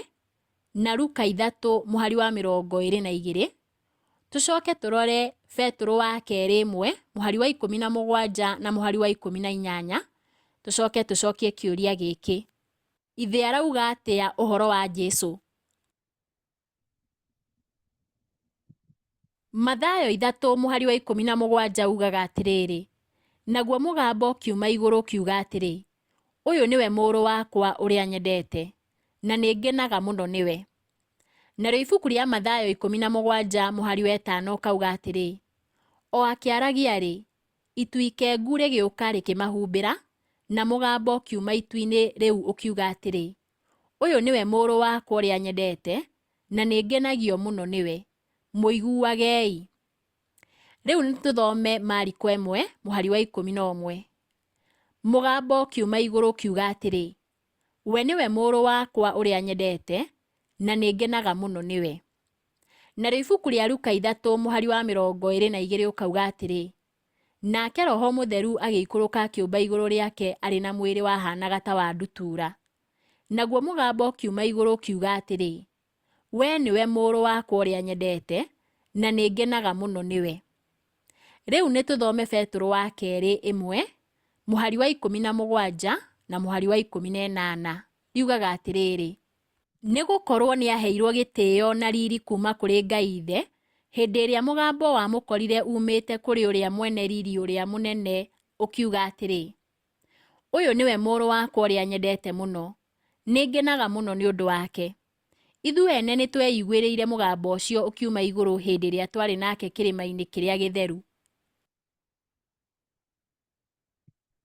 Speaker 3: na Luka 3 mũhari wa 22. Tũcoke tũrore Betũrũ wa kerĩ 1 mũhari wa 17 na mũhari wa 18, tũcoke tũcokie kĩũria gĩkĩ: Ithe arauga atĩa ũhoro wa Jesu? Mathayo 3 mũhari wa 17 ugaga atĩrĩrĩ, naguo mũgambo ũkiuma igũrũ ũkiuga atĩrĩ, ũyũ nĩwe mũrũ wakwa ũrĩa nyendete, na nĩngenaga mũno nĩwe. Narĩo ibuku rĩa Mathayo 17 mũhari wa 5 ũkauga atĩrĩ, o akĩaragia-rĩ, itu ikengu rĩgĩũka rĩkĩmahumbĩra, na mũgambo ũkiuma itu-inĩ rĩu ũkiuga atĩrĩ, ũyũ nĩwe mũrũ wakwa ũrĩa nyendete, na nĩngenagio mũno nĩwe. Mũiguagei. Rĩu nĩ tũthome Mariko 1 mũhari wa 11. Mũgambo ũkiuma igũrũ ũkiuga atĩrĩ, We nĩwe mũrũ wakwa ũrĩa nyendete, na nĩ ngenaga mũno nĩwe. Narĩo ibuku rĩa Luka 3 mũhari wa 22 ũkauga atĩrĩ, Nake Roho Mũtheru agĩikũrũka akĩũmba igũrũ rĩake arĩ na mwĩrĩ wahaanaga ta wa ndutura. Naguo mũgambo ũkiuma igũrũ ũkiuga atĩrĩ, Wee nĩwe mũrũ wakwa ũrĩa nyendete, na nĩ ngenaga mũno nĩwe. Rĩu nĩ tũthome Betũrũ wa kerĩ 1 mũhari wa 17 na mũhari wa 18. Riugaga atĩrĩrĩ, Nĩ gũkorũo nĩ aaheirũo gĩtĩo na riri kuuma kũrĩ Ngai Ithe, hĩndĩ ĩrĩa mũgambo wamũkorire uumĩte kũrĩ ũrĩa mwene riri ũrĩa mũnene ũkiuga atĩrĩ, Ũyũ nĩwe mũrũ wakwa ũrĩa nyendete mũno, nĩ ngenaga mũno nĩ ũndũ wake. Ithuĩ ene nĩ tweiguĩrĩire mũgambo ũcio ũkiuma igũrũ hĩndĩ ĩrĩa twarĩ nake kĩrĩma-inĩ kĩrĩa gĩtheru.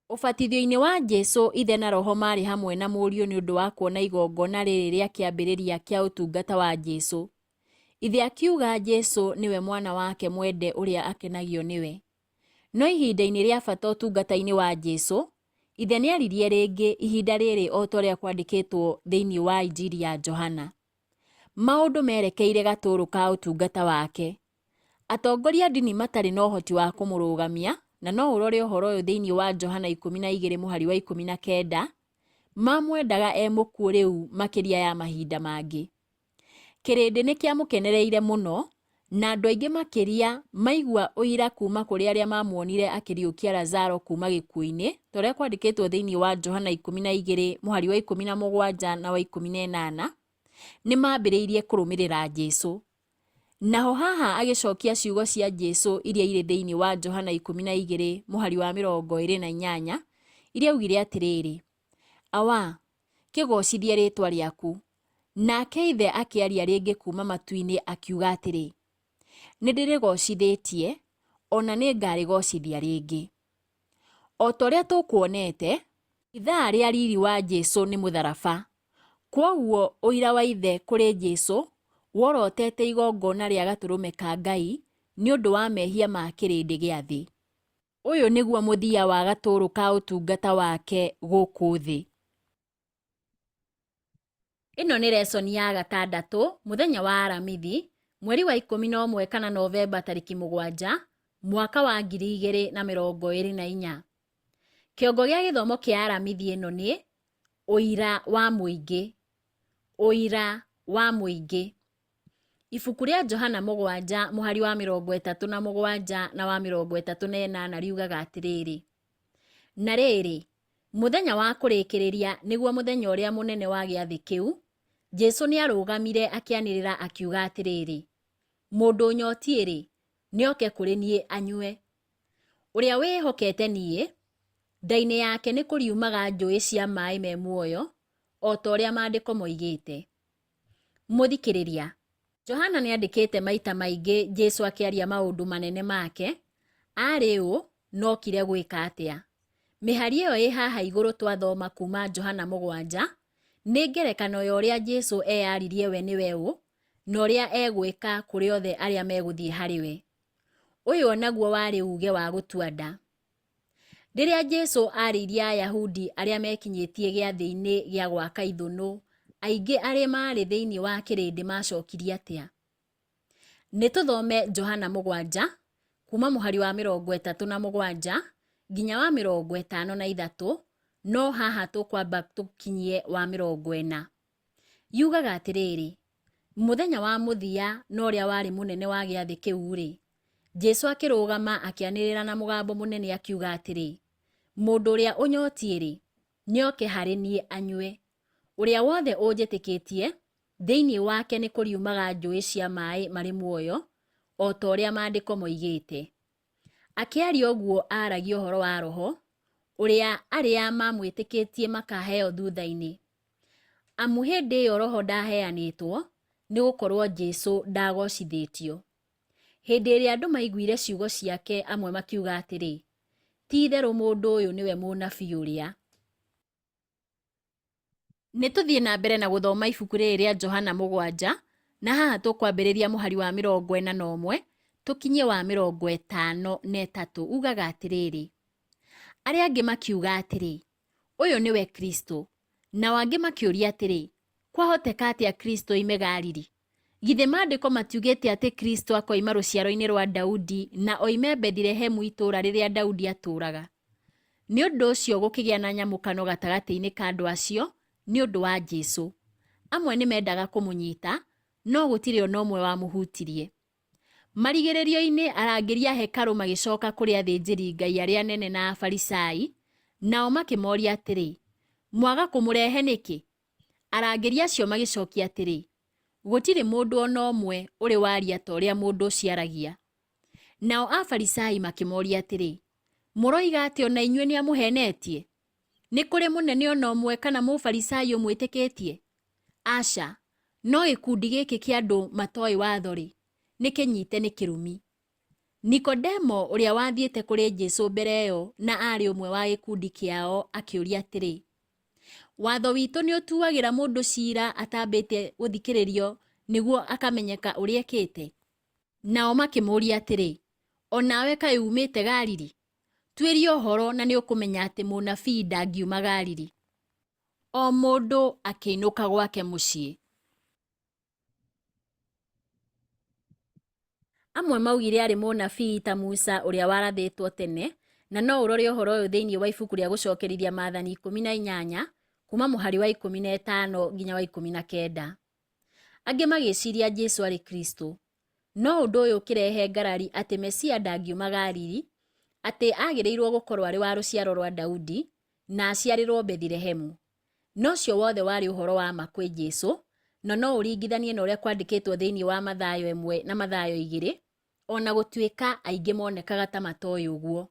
Speaker 3: Ũbatithio-inĩ wa Jesu, Ithe na Roho maarĩ hamwe na Mũriũ nĩ ũndũ wa kuona igongona rĩrĩ rĩa kĩambĩrĩria kĩa ũtungata wa Jesu. Ithe akiuga Jesu nĩwe mwana wake mwende ũrĩa akenagio nĩwe. No ihinda-inĩ rĩa bata ũtungata-inĩ wa Jesu, Ithe nĩ aririe rĩngĩ ihinda rĩrĩ o ta ũrĩa kwandĩkĩtwo thĩinĩ wa Injiri ya Johana. Maũndũ merekeire gatũũrũ ka ũtungata wake. Atongoria a ndini matarĩ na ũhoti wa kũmũrũgamia, na no ũrore ũhoro ũyũ thĩinĩ wa Johana 12 mũhari wa 19, mamwendaga e mũkuũ rĩu makĩria ya mahinda mangĩ. Kĩrĩndĩ nĩ kĩamũkenereire mũno, na andũ aingĩ makĩria maigua ũira kuuma kũrĩ arĩa maamuonire akĩriũkia Lazaro kuuma gĩkuũ-inĩ, ta ũrĩa kwandĩkĩtwo thĩinĩ wa Johana 12 mũhari wa 17 na wa 18, nĩ maambĩrĩirie kũrũmĩrĩra Jesu. Naho haha agĩcokia ciugo cia Jesu iria irĩ thĩinĩ wa Johana 12 mũhari wa 28, iria augire atĩrĩrĩ, Awa, kĩgoocithie rĩĩtwa rĩaku. Nake Ithe akĩaria rĩngĩ kuuma matu-inĩ akiuga atĩrĩ, Nĩ ndĩrĩgoocithĩtie, o na nĩ ngaarĩgoocithia rĩngĩ. O ta ũrĩa tũkuonete, ithaa rĩa riri wa Jesu nĩ mũtharaba. Kwoguo ũira wa Ithe kũrĩ Jesu worotete igongona rĩa Gatũrũme ka Ngai nĩ ũndũ wa mehia ma kĩrĩndĩ gĩa thĩ. Ũyũ nĩguo mũthia wa gatũũrũ ka ũtungata wake gũkũ thĩ. Ĩno nĩ resoni ya gatandatũ mũthenya wa Aramithi, mweri wa 11 kana Novemba tarĩki 7, mwaka wa 2024. Kĩongo gĩa gĩthomo kĩa Aramithi ĩno nĩ ũira wa mũingĩ. Ũira wa mũingĩ. Ibuku rĩa Johana 7 mũhari wa 37 na wa 38 riugaga atĩrĩrĩ, Na rĩrĩ, mũthenya wa kũrĩkĩrĩria, nĩguo mũthenya ũrĩa mũnene wa gĩathĩ kĩu, Jesu nĩarũgamire akĩanĩrĩra akiuga atĩrĩrĩ, Mũndũ ũnyotiĩ-rĩ, nĩoke kũrĩ niĩ anyue. Ũrĩa wĩĩhokete niĩ, nda-inĩ yake nĩkũriumaga njũĩ cia maĩ me muoyo, o ta ũrĩa maandĩko moigĩte. Mũthikĩrĩria, Johana nĩandĩkĩte maita maingĩ Jesu akĩaria maũndũ manene make, aarĩ ũ, na okire gwĩka atĩa. Mĩhari ĩyo ĩ haha igũrũ twathoma kuuma Johana 7, nĩ ngerekano ya ũrĩa Jesu eyaririe we nĩwe ũ, na ũrĩa egwĩka kũrĩ othe arĩa megũthiĩ harĩ we. Ũyũ o naguo warĩ uuge wa gũtua nda. Rĩrĩa Jesu aarĩirie Ayahudi arĩa mekinyĩtie gĩathĩ-inĩ gĩa gwaka ithũnũ, aingĩ arĩa maarĩ thĩinĩ wa kĩrĩndĩ maacokirie atĩa? Nĩ tũthome Johana 7 kuuma mũhari wa 37 nginya wa 53, no haha tũkwamba tũkinyie wa 40. Yugaga atĩrĩrĩ, Mũthenya wa mũthia na ũrĩa warĩ mũnene wa gĩathĩ kĩu-rĩ, Jesu akĩrũgama akĩanĩrĩra na mũgambo mũnene akiuga atĩrĩ, Mũndũ ũrĩa ũnyotiĩ-rĩ, nĩoke harĩ niĩ anyue. Ũrĩa wothe ũnjĩtĩkĩtie, thĩinĩ wake nĩkũriumaga njũĩ cia maĩ marĩ muoyo, o ta ũrĩa maandĩko moigĩte. Akĩaria ũguo aaragia ũhoro wa Roho, ũrĩa arĩa maamwĩtĩkĩtie makaheo thutha-inĩ. Amu hĩndĩ ĩyo Roho ndaaheanĩtwo, nĩ gũkorũo Jesu ndagoocithĩtio. Hĩndĩ ĩrĩa andũ maiguire ciugo ciake amwe makiuga atĩrĩ, Ti-itherũ mũndũ ũyũ nĩwe mũnabii ũrĩa. Nĩ tũthiĩ na mbere na gũthoma ibuku rĩrĩ rĩa Johana 7, Na haha tũkwambĩrĩria mũhari wa 41 tũkinyie wa 53 ugaga atĩrĩrĩ, arĩa angĩ makiuga atĩrĩ, ũyũ nĩwe Kristo. Nao angĩ makĩũria atĩrĩ, kwahoteka atĩa Kristo oime Galili? Githĩ maandĩko matiugĩte atĩ Kristo akoima rũciaro-inĩ rwa Daudi na oime Bethilehemu itũũra rĩrĩa Daudi atũũraga? Nĩ ũndũ ũcio gũkĩgĩa na nyamũkano gatagatĩ-inĩ ka andũ acio nĩ ũndũ wa Jesu. Amwe nĩ mendaga kũmũnyita, no gũtirĩ o na ũmwe wamũhutirie. Marigĩrĩrio-inĩ arangĩri a hekarũ magĩcoka kũrĩ athĩnjĩri-Ngai arĩa anene na Afarisai, nao makĩmoria atĩrĩ, Mwaga kũmũrehe nĩkĩ? Arangĩri acio magĩcokia atĩrĩ, Gũtirĩ mũndũ o na ũmwe ũrĩ waria ta ũrĩa mũndũ ũcio aragia. Nao Afarisai makĩmoria atĩrĩ, Mũroiga atĩ o na inyuĩ nĩ amũhenetie? Nĩ kũrĩ mũnene o na ũmwe kana Mũfarisai ũmwĩtĩkĩtie? Aca, no gĩkundi gĩkĩ kĩa andũ matoĩ watho-rĩ, nĩ kĩnyite nĩ kĩrumi. Nikodemo ũrĩa wathiĩte kũrĩ Jesu mbere ĩyo na aarĩ ũmwe wa gĩkundi kĩao akĩũria atĩrĩ, Watho witũ nĩ ũtuagĩra mũndũ ciira atambĩte gũthikĩrĩrio nĩguo akamenyeka ũrĩa ekĩte? Nao makĩmũũria atĩrĩ, O nawe kaĩ uumĩte Galili? Tuĩria ũhoro na nĩ ũkũmenya atĩ mũnabii ndangiuma Galili. O mũndũ akĩinũka gwake mũciĩ. Amwe maugire aarĩ mũnabii ta Musa ũrĩa warathĩtwo tene, na no ũrore ũhoro ũyũ thĩinĩ wa ibuku rĩa Gũcokerithia Maathani 18, kuuma mũhari wa 15 nginya wa 19. Angĩ magĩciria Jesu arĩ Kristo. No ũndũ ũyũ ũkĩrehe ngarari atĩ Mesia ndangiuma Galili, atĩ aagĩrĩirũo gũkorũo arĩ wa rũciaro rwa Daudi na aciarĩrũo Bethilehemu. Na ũcio wothe warĩ ũhoro wa ma kwĩ Jesu, na no ũringithanie na ũrĩa kwandĩkĩtwo thĩinĩ wa Mathayo 1 na Mathayo 2, o na gũtuĩka aingĩ monekaga ta matoĩ ũguo.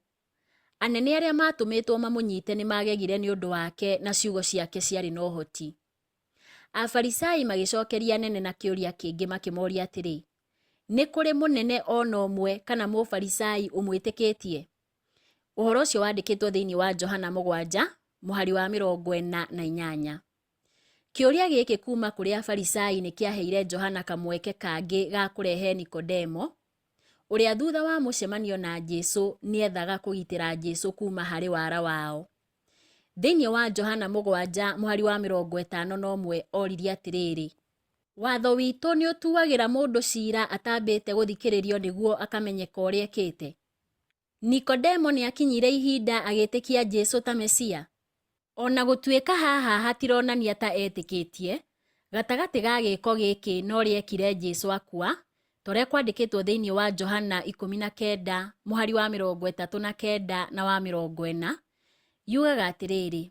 Speaker 3: Anene arĩa maatũmĩtwo mamũnyite nĩ maagegire nĩ ũndũ wake na ciugo ciake ciarĩ na ũhoti. Afarisai magĩcokeria anene na kĩũria kĩngĩ makĩmoria atĩrĩ, Nĩ kũrĩ mũnene o na ũmwe kana Mũfarisai ũmwĩtĩkĩtie? Ũhoro ũcio wandĩkĩtwo thĩinĩ wa Johana 7 mũhari wa 48. Kĩũria gĩkĩ kuuma kũrĩ Afarisai nĩ kĩaheire Johana kamweke kangĩ ga kũrehe Nikodemo, ũrĩa thutha wa mũcemanio na Jesu nĩethaga kũgitĩra Jesu kuuma harĩ wara wao. Thĩinĩ wa Johana 7 mũhari wa 51 oririe atĩrĩrĩ, Watho witũ nĩ ũtuagĩra mũndũ ciira atambĩte gũthikĩrĩrio nĩguo akamenyeka ũrĩa ekĩte? Nikodemo nĩ akinyire ihinda agĩtĩkia Jesu ta Mesia? O na gũtuĩka haha hatironania ta etĩkĩtie, gatagatĩ ga gĩĩko gĩkĩ na ũrĩa ekire Jesu akua, ta ũrĩa kwandĩkĩtwo thĩinĩ wa Johana 19 mũhari wa 39 na wa 40, yugaga atĩrĩrĩ,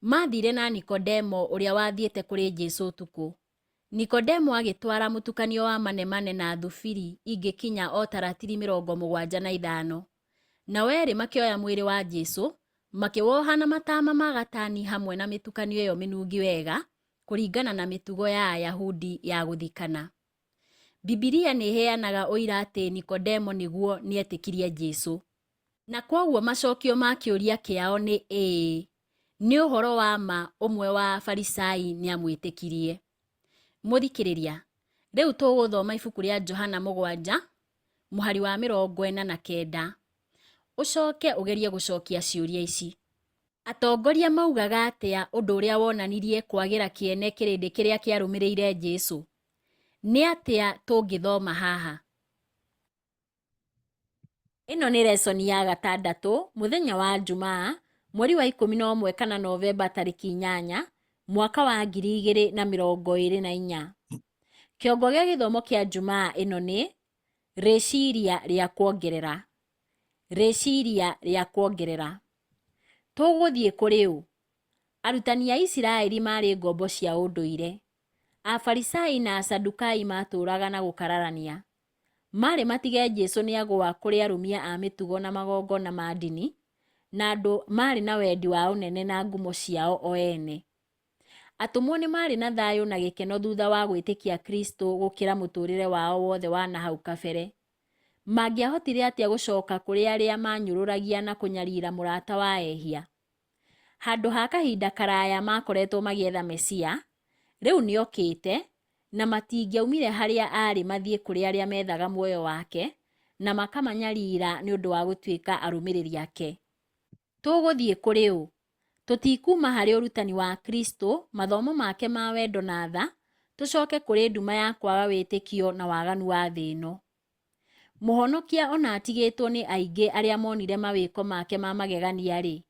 Speaker 3: Maathire na Nikodemo ũrĩa wathiĩte kũrĩ Jesu ũtukũ. Nikodemo agĩtwara mũtukanio wa manemane na thubiri ingĩkinya o ta ratiri 75. Nao erĩ makĩoya mwĩrĩ wa Jesu, makĩwoha na matama ma gatani hamwe na mĩtukanio ĩyo mĩnungi wega, kũringana na mĩtugo ya Ayahudi ya gũthikana. Bibilia nĩ ĩheanaga ũira atĩ Nikodemo nĩguo nĩetĩkirie Jesu. Na kwoguo macokio ma kĩũria kĩao nĩ ĩĩ. Nĩ ũhoro wa ma ũmwe wa Afarisai nĩamwĩtĩkirie. Mũthikĩrĩria, rĩu tũgũthoma ibuku rĩa Johana 7 mũhari wa 49. Ũcoke ũgerie gũcokia ciũria ici. Atongoria maugaga atĩa ũndũ ũrĩa wonanirie kwagĩra kĩene kĩrĩndĩ kĩrĩa kĩarũmĩrĩire Jesu? Nĩ atĩa tũngĩthoma haha? Ĩno nĩ lesson ya gatandatũ mũthenya wa Njumaa mweri wa 11 kana Novemba tarĩki 8 mwaka wa 2024. Kĩongo gĩa gĩthomo kĩa Njumaa ĩno nĩ rĩciria rĩa kuongerera. Rĩciria rĩa kuongerera. Tũgũthiĩ kũrĩ ũ? Arutani a Isiraeli maarĩ ngombo cia ũndũire. Afarisai na Asadukai maatũũraga na gũkararania. Maarĩ matige Jesu nĩagũa kũrĩ arũmia a mĩtugo na magongona ma ndini, na andũ maarĩ na wendi wa ũnene na ngumo ciao o ene. Atũmwo nĩ maarĩ na thayũ na gĩkeno thutha wa gwĩtĩkia Kristo gũkĩra mũtũũrĩre wao wothe wa na hau kabere. Mangĩahotire atĩa gũcoka kũrĩ arĩa maanyũrũragia na kũnyarira mũrata wa ehia? Handũ ha kahinda karaya maakoretwo magĩetha Mesia, rĩu nĩokĩte, Na matingĩaumire harĩa aarĩ mathiĩ kũrĩ arĩa meethaga muoyo wake na makamanyarira nĩ ũndũ wa gũtuĩka arũmĩrĩri ake. Tũgũthiĩ kũrĩ ũ? Tũtikuuma harĩ ũrutani wa Kristo, mathomo make ma wendo na tha, tũcoke kũrĩ nduma ya kwaga wĩtĩkio na waganu wa thĩ ĩno. Mũhonokia o na atigĩtwo nĩ aingĩ arĩa monire mawĩko make ma magegania-rĩ,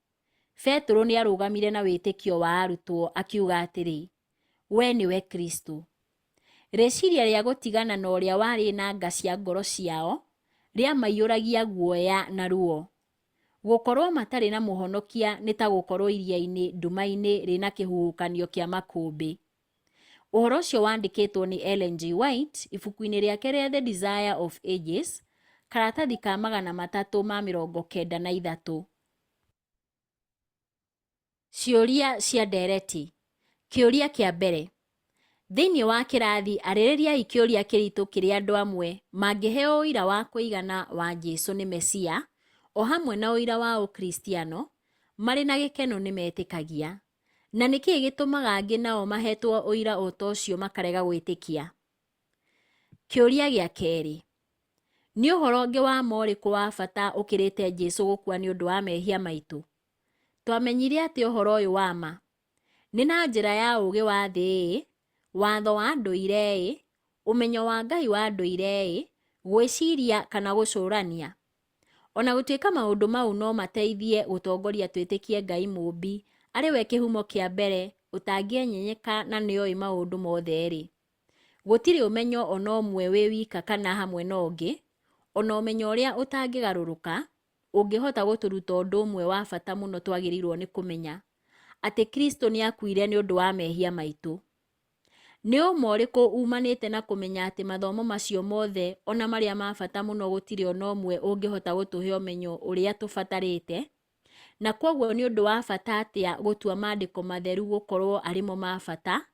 Speaker 3: Betũrũ nĩarũgamire na wĩtĩkio wa arutwo akiuga atĩrĩ, Wee nĩwe Kristo. Rĩciria rĩa gũtigana na ũrĩa warĩ nanga cia ngoro ciao rĩamaiyũragia guoya na ruo. Gũkorũo matarĩ na Mũhonokia nĩ ta gũkorũo iria-inĩ nduma-inĩ rĩna kĩhuhũkanio kĩa makũmbĩ. Ũhoro ũcio wandĩkĩtwo nĩ Ellen G. White ibuku-inĩ rĩake rĩa The Desire of Ages, karatathi ka 393. Ciũria cia ndereti. Kĩũria kĩa mbere. Thĩinĩ wa kĩrathi arĩrĩriai kĩũria kĩritũ kĩrĩa andũ amwe mangĩheo ũira wa kũigana wa Jesu nĩ Mesia o hamwe na ũira wa Ũkristiano, marĩ na gĩkeno nĩ metĩkagia. Na nĩ kĩĩ gĩtũmaga angĩ nao mahetwo ũira o ta ũcio makarega gwĩtĩkia? Kĩũria gĩa kerĩ. Nĩ ũhoro ũngĩ wa ma ũrĩkũ wa bata ũkĩrĩte Jesu gũkua nĩ ũndũ wa mehia maitũ? Twamenyire atĩa ũhoro ũyũ wa ma? Nĩ na njĩra ya ũũgĩ wa thĩ-ĩ, watho wa ndũire-ĩ, ũmenyo wa Ngai wa ndũire-ĩ, gwĩciria kana gũcũrania? O na gũtuĩka maũndũ mau no mateithie gũtongoria twĩtĩkie Ngai Mũũmbi arĩ we kĩhumo kĩa mbere ũtangĩenyenyeka na nĩoĩ maũndũ mothe-rĩ, gũtirĩ ũmenyo o na ũmwe wĩ wika kana hamwe na ũngĩ, o na ũmenyo ũrĩa ũtangĩgarũrũka, ũngĩhota gũtũruta ũndũ ũmwe wa bata mũno twagĩrĩirũo nĩ kũmenya, atĩ Kristo nĩ aakuire nĩ ũndũ wa mehia maitũ. Nĩ ũma ũrĩkũ umanĩte na kũmenya atĩ mathomo macio mothe o na marĩa ma bata mũno gũtirĩ o na ũmwe ũngĩhota gũtũhe ũmenyo ũrĩa tũbatarĩte? Na kwoguo nĩ ũndũ wa bata atĩa gũtua maandĩko matheru gũkorũo arĩ mo ma bata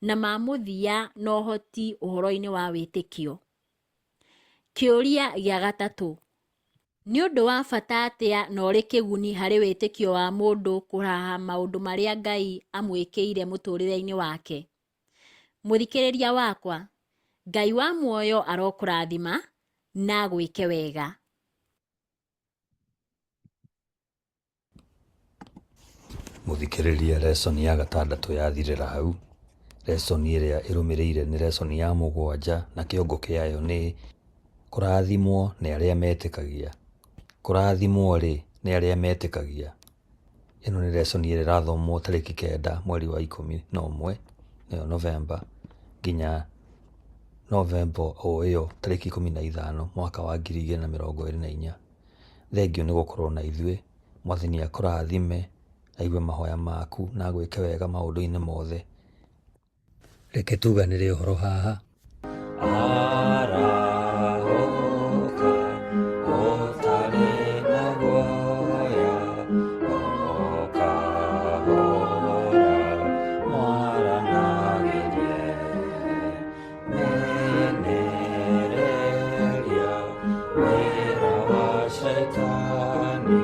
Speaker 3: na ma mũthia na ũhoti ũhoro-inĩ wa wĩtĩkio? Kĩũria gĩa gatatũ. Nĩ ũndũ wa bata atĩa na ũrĩ kĩguni harĩ wĩtĩkio wa mũndũ kũraha maũndũ marĩa Ngai amwĩkĩire mũtũũrĩre-inĩ wake? Mũthikĩrĩria wakwa, Ngai wa muoyo arokũrathima na agwĩke wega.
Speaker 2: Mũthikĩrĩria lesson ya gatandatũ yathirĩra hau. Lesson ĩrĩa ĩrũmĩrĩire nĩ lesson ya mũgwanja na kĩongo kĩayo nĩ kũrathimwo nĩ arĩa metĩkagia. Kũrathimwo rĩ nĩ arĩa metĩkagia. Ĩno nĩ lesson ĩrĩa ĩrathomwo tarĩki 9 mweri wa 11 nĩyo Novemba nginya Novemba o ĩyo tarĩki 15 mwaka wa 2024. Thengiũ nĩ gũkorwo na ithuĩ. Mwathani akũrathime, aigue mahoya maku na agwĩke wega maũndũ-inĩ mothe. Reke tuganĩre ũhoro haha.
Speaker 1: Arahũka ũtarĩ na guoya, o kahora mwaranagĩrie. Menereria wĩra wa Shaitani.